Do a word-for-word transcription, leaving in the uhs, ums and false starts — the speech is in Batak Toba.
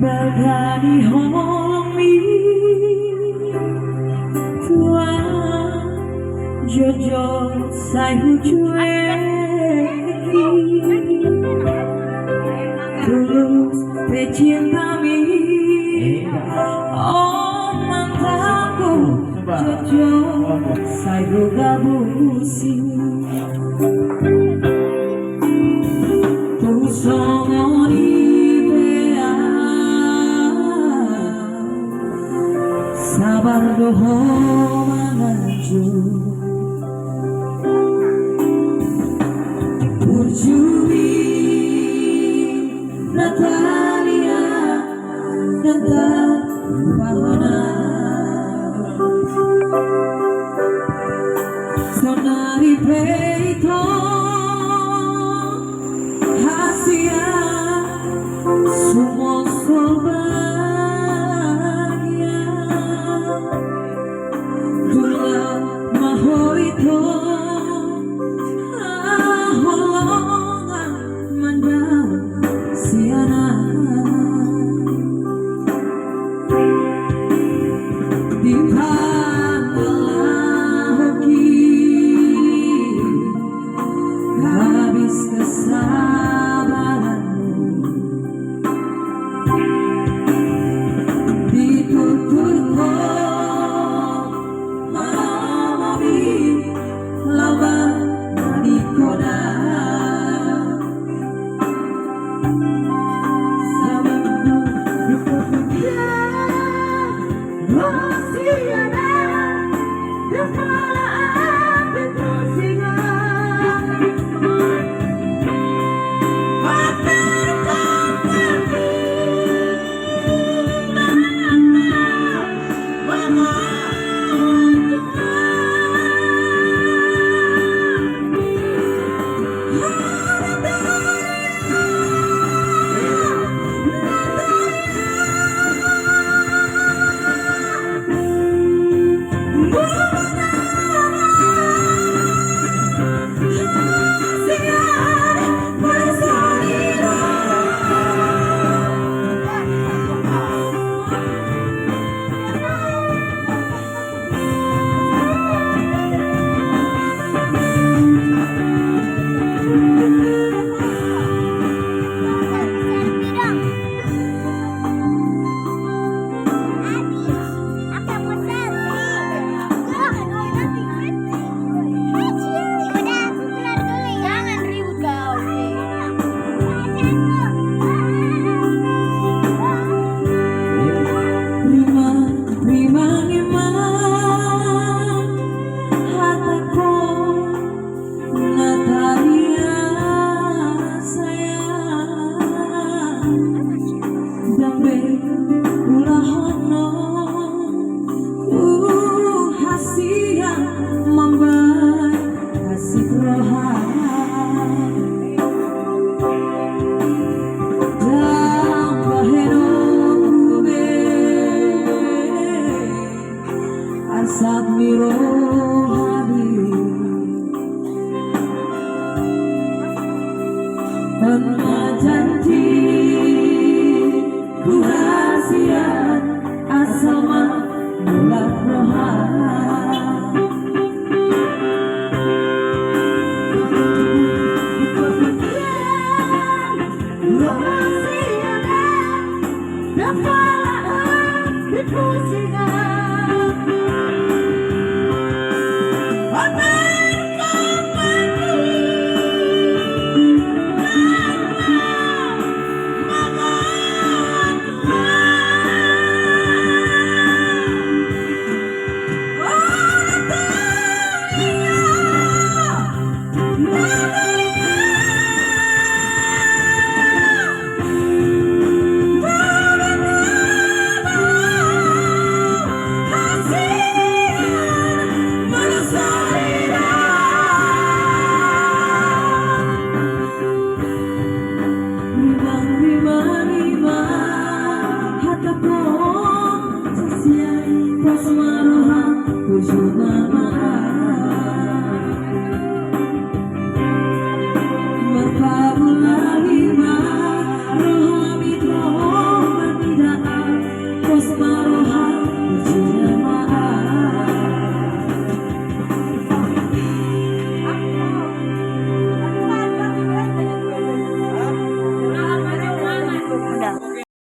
Bagani holong ni tua, jotjot sai hucueki. Tulus pe cintami, o amang, jotjot sai hugabus. Tung songon i pe au sabar do ho manganju. Burju ni Natalia, Natalia. Saonari pe ito hasian, sumosol badia. Tulang ma ho ito, haholongan mandao sian an. Di pangalahoki habis kesabaranmu. Ditutur ho mama ni laban na di kota. Rima, rima ni ma hatangku, Natalia sayang. Ndang be ulahonon, uh, hasian mambahen hasik roha. Ndang bahenonku be arsak ni roha be. On ma janji huhasian, asal ma mulak roha.